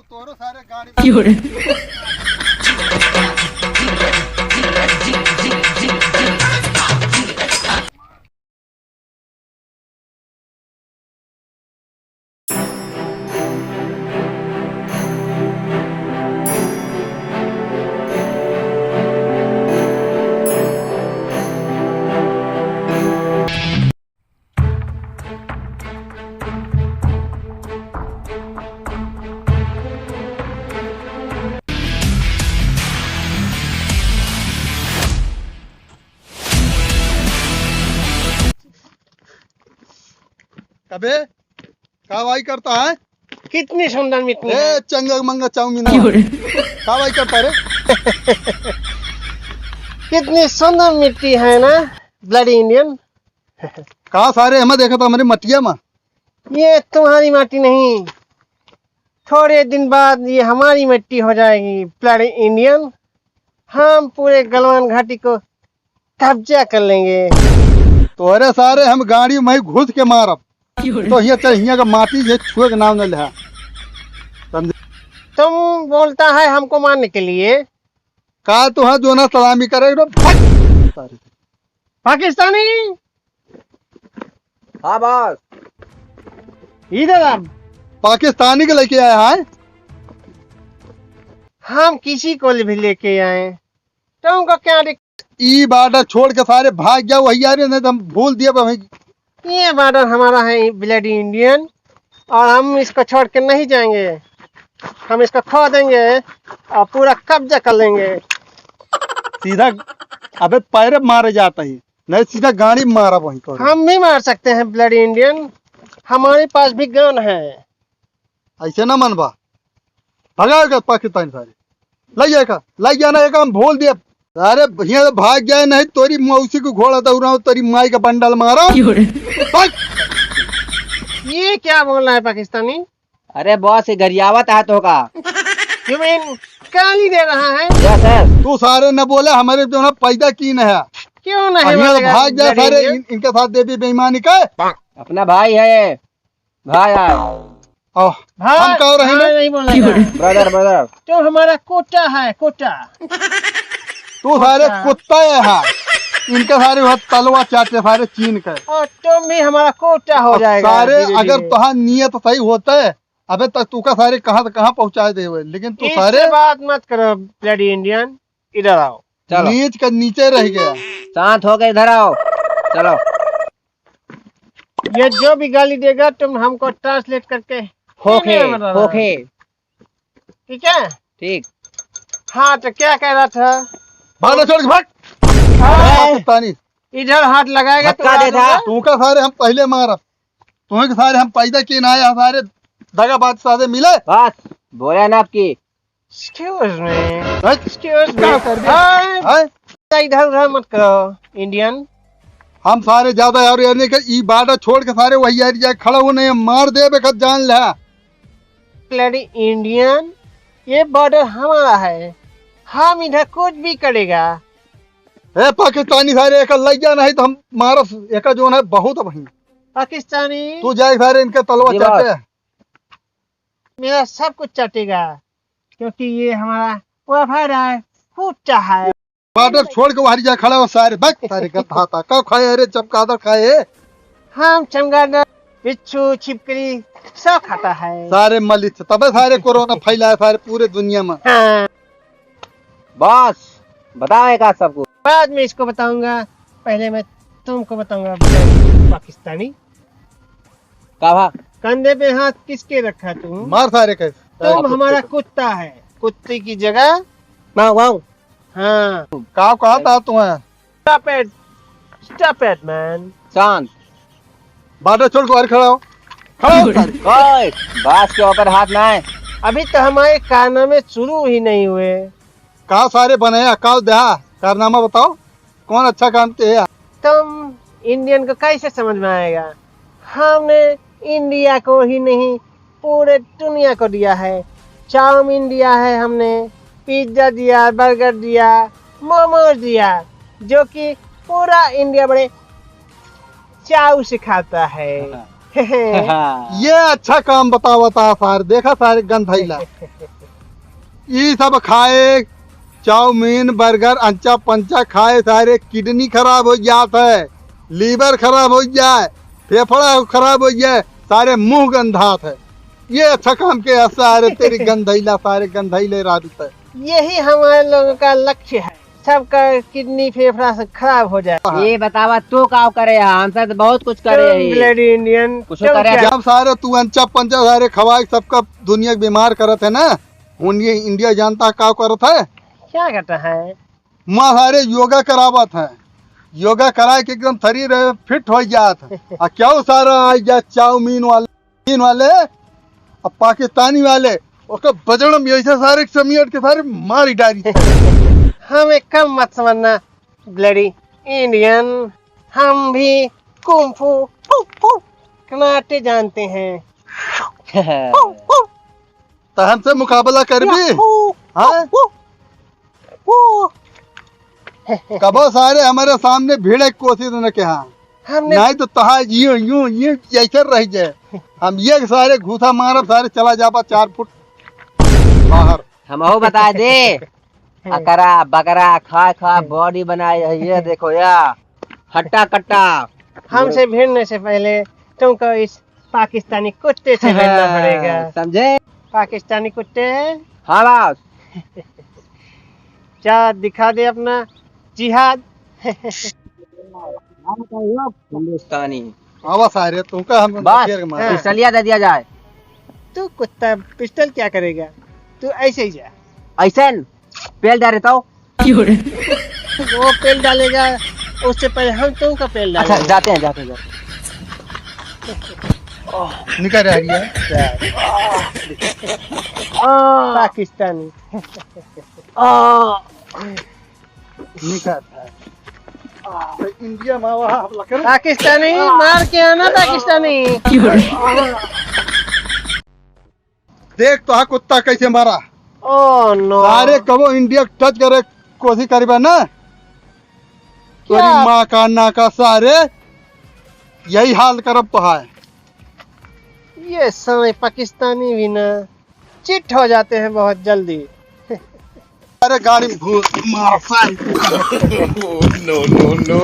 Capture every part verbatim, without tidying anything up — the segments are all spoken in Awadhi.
तोरो सारे गाड़ी क्यों रे? अबे, का भाई करता है? कितनी सुंदर मिट्टी ए, है। चंगा मंगा चाउमीन क्यों है। रे? का भाई करता रे? कितनी सुंदर मिट्टी है ना, bloody Indian। का सारे हमें देखा था हमारी मटिया में? ये तुम्हारी माटी नहीं, थोड़े दिन बाद ये हमारी मिट्टी हो जाएगी, bloody Indian। हम पूरे गलवान घाटी को कब्जा कर लेंगे। तोहरे सारे हम गाड़ी में घुस के मारब। तो हियाँ चल, हियाँ का माटी ये छुए के नाम न लेहा। समझे? तुम बोलता है हमको मारने के लिए? का तू हाँ जो ना सलामी करे, एकदम फट। पाकिस्तानी। हाँ बॉस। इधर आ। पाकिस्तानी के लेके आया है। हम किसी को भी लेके आए, तुमको क्या दिक- ई बॉर्डर छोड़ के सारे भाग जाओ, वही आ रहे, नहीं तो हम भूल दिया भाई। ये बॉर्डर हमारा है, bloody Indian, और हम इसको छोड़ के नहीं जाएंगे। हम इसको खो देंगे और पूरा कब्जा कर लेंगे। सीधा, अबे पैरे मारे जाता ही, नहीं सीधा गाड़ी मारा वहीं पर। हम भी मार सकते हैं, bloody Indian, हमारे पास भी गन है। ऐसे ना मनबा, भगाओ का पाकिस्तानी सारे, लइ जाए का, लइ जाना है का, हम भूल दिया। अरे भैया, भाग जाए नहीं, तोरी मौसी को घोड़ा दौड़ाओ, तोरी माई का बंडल मारो। क्यों रे? भाग। ये क्या बोल रहा है पाकिस्तानी? अरे बॉस, ये गरियावत है तो का? You mean गाली दे रहा है? यस सर। तू सारे न बोले, हमारे जो ना पैदा की न है। क्यों नहीं भैया, बोलेगा भाग जा bloody सारे, Indian? इन, इनके साथ देवी बेईमानी का। अपना भाई है, भाई है। ओह, भाई, हम का रहे भाई ना? नहीं बोलेगा। ब्रदर, ब्रदर। तो हमारा कोटा है, कोटा। तू सारे कोटा। कुत्ता है, हाँ। इनके सारे वह तलवा चाटे सारे चीन के। और तुम भी हमारा कोटा हो और जाएगा सारे धीरे अगर धीरे। तुहार नियत सही होता है, अबे तक तू का सारे कहाँ से कहाँ पहुँचा दे हुए, लेकिन तू इससे सारे बात मत करो, bloody Indian, इधर आओ। चलो। नीच का नीचे रह गया। शांत होके इधर आओ। चलो। ये जो भी गाली देगा, तुम हमको translate करके खोखे, सीने में डालना। खोखे। ठीक है? ठीक। हाँ, तो क्या कह रहा था? भाग, छोड़ के भाग। हाँ। पाकिस्तानी। इधर हाथ लगाएगा तो धक्का उड़ा देता। दूंगा। तू का सारे हम पहले मारब। तुम्हें के सारे हम पैदा किए ना आए, सारे दगाबाज सारे मिले। बस, बोला ना आपकी। Excuse me। हैं? Excuse me। का कर दिया? हाँ। हैं? इधर उधर मत करो, Indian। हम सारे ज्यादा यार, यार नहीं कर, ई बॉर्डर छोड़ के सारे वही यार जाए खड़ा हो, नहीं मार दे बेखत जान ले। Bloody Indian, ये बॉर्डर हमारा है, हम इधर कुछ भी करेगा। ए पाकिस्तानी सारे, एक लग जा नहीं तो हम मारस, एक जो है बहुत है भाई। पाकिस्तानी। तू जाए सारे इनके तलवा जी बॉस। चाटे। मेरा सब कुछ चाटेगा, क्योंकि ये हमारा वफादार कुत्ता है। बॉर्डर छोड़ के बाहर जा खड़ा हो सारे, बक सारे गधा था। का खाए? अरे चमगादड़ खाए। हम चमगादड़, बिच्छू, छिपकली सब खाता है। सारे मलिच, तबे सारे कोरोना फैला है सारे पूरे दुनिया में। हाँ। बॉस, बताओ एक आध सबको। बाद में इसको बताऊंगा, पहले मैं तुमको बताऊंगा, पाकिस्तानी। का भा? कंधे पे हाथ किसके रखा तू? मार सारे के। तुम हमारा कुत्ता है, कुत्ते की जगह। माँ, वाओ। हाँ। का कहा था तुम्हें? Stop it, stop it, man। शांत। बॉर्डर छोड़ के बाहर खड़ा हो। खड़ा हो सारे। ओए, बॉस के ऊपर हाथ ना है। अभी तो हमारे कारनामे शुरू ही नहीं हुए। का सारे बनाया, का देहा? कारनामा बताओ, कौन अच्छा काम किया? तुम Indian को कैसे समझ में आएगा? हमने इंडिया को ही नहीं, पूरे दुनिया को दिया है। चाउमीन दिया है हमने, पिज्जा दिया, बर्गर दिया, मोमोज दिया, जो कि पूरा इंडिया बड़े चाव से खाता है। हाँ। ये अच्छा काम बतावत ह सारे, देखा सारे गंधइला। ई सब खाए, चाउमीन, बर्गर, अंचा पंचा खाए, सारे किडनी खराब होइ जात है, लीवर खराब होइ जाए, फेफड़ा खराब होइ जाए, सारे मुँह गंधात है। ये अच्छा काम के है सारे, तेरी गंधइला, सारे गंधइले रात है। यही हमारे लोगों का लक्ष्य है, सबका किडनी फेफड़ा से खराब हो जाए। हाँ। ये बतावा, तू का करे है? हमसे तो बहुत कुछ करे तुम है। Bloody Indian, कुछ तुम करे क्या? जब सारे तू अंचा पंचा सारे खवाए, सबका दुनिया के बीमार करत है ना, इंडिया, इंडिया जानता है का करत है? क्या करता है? वहाँ सारे योगा करावत है, योगा कराए के एकदम शरीर फिट हो जात है। आ क्या सारा आ जा चाउमीन वाले, चीन वाले, अब पाकिस्तानी वाले, ओकर बजरंग ऐसे सारे समियट के सारे मारी डारी। हमें कम मत समझना, Bloody Indian, हम भी कुंफू, फू, फू, कराटे जानते हैं। फू, फू। तो हमसे मुकाबला करबी? फू, हाँ? फू, फू। कबो सारे हमारे सामने भिड़े के कोशिश न किहा। हमने नहीं तो तहा यूं, यूं, यूं जैसे रह जाए। हम ये सारे घूसा मारब, सारे चला जाबा चार फुट बाहर। हमहू बता दे। अकरा, बकरा, खा, खा, body बनाए है। ये देखो या, हट्टा कट्टा। हमसे भिड़ने से पहले तुमको इस पाकिस्तानी कुत्ते से भिड़ना पड़ेगा। समझे? पाकिस्तानी कुत्ते। हाँ boss। जा दिखा दे अपना जिहाद। हिंदुस्तानी। आवा सारे, तुमका हम बस, शेर के मारे। पिस्टलिया दे दिया जाए। तू कुत्ता, पिस्टल क्या करेगा? तू ऐसे ही जा। ऐसे न? पेल डाले तो? वो पेल डालेगा, उससे पहले हम तुमका पेल अच्छा, डालेंगे। जाते हैं, जाते हैं, जाते हैं। निकल रहा है। पाकिस्तानी। निकल रहा है। तो इंडिया में वहाँ आप लकड़ पाकिस्तानी, मार के आना पाकिस्तानी। देख तो हा कुत्ता कैसे मारा। Oh no। सारे कबो इंडिया टच करे कोशिश करीबा ना। क्या? तेरी माँ का ना का सारे, यही हाल करब तो है। ये सारे पाकिस्तानी भी ना चिट हो जाते हैं बहुत जल्दी। अरे गाड़ी में घुस मार सारे। No, no, no, no।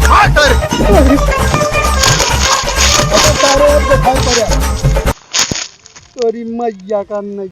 आ, सारे। अरे सारे, अब दिखाई पड़ा। तोरी मैया का नहीं।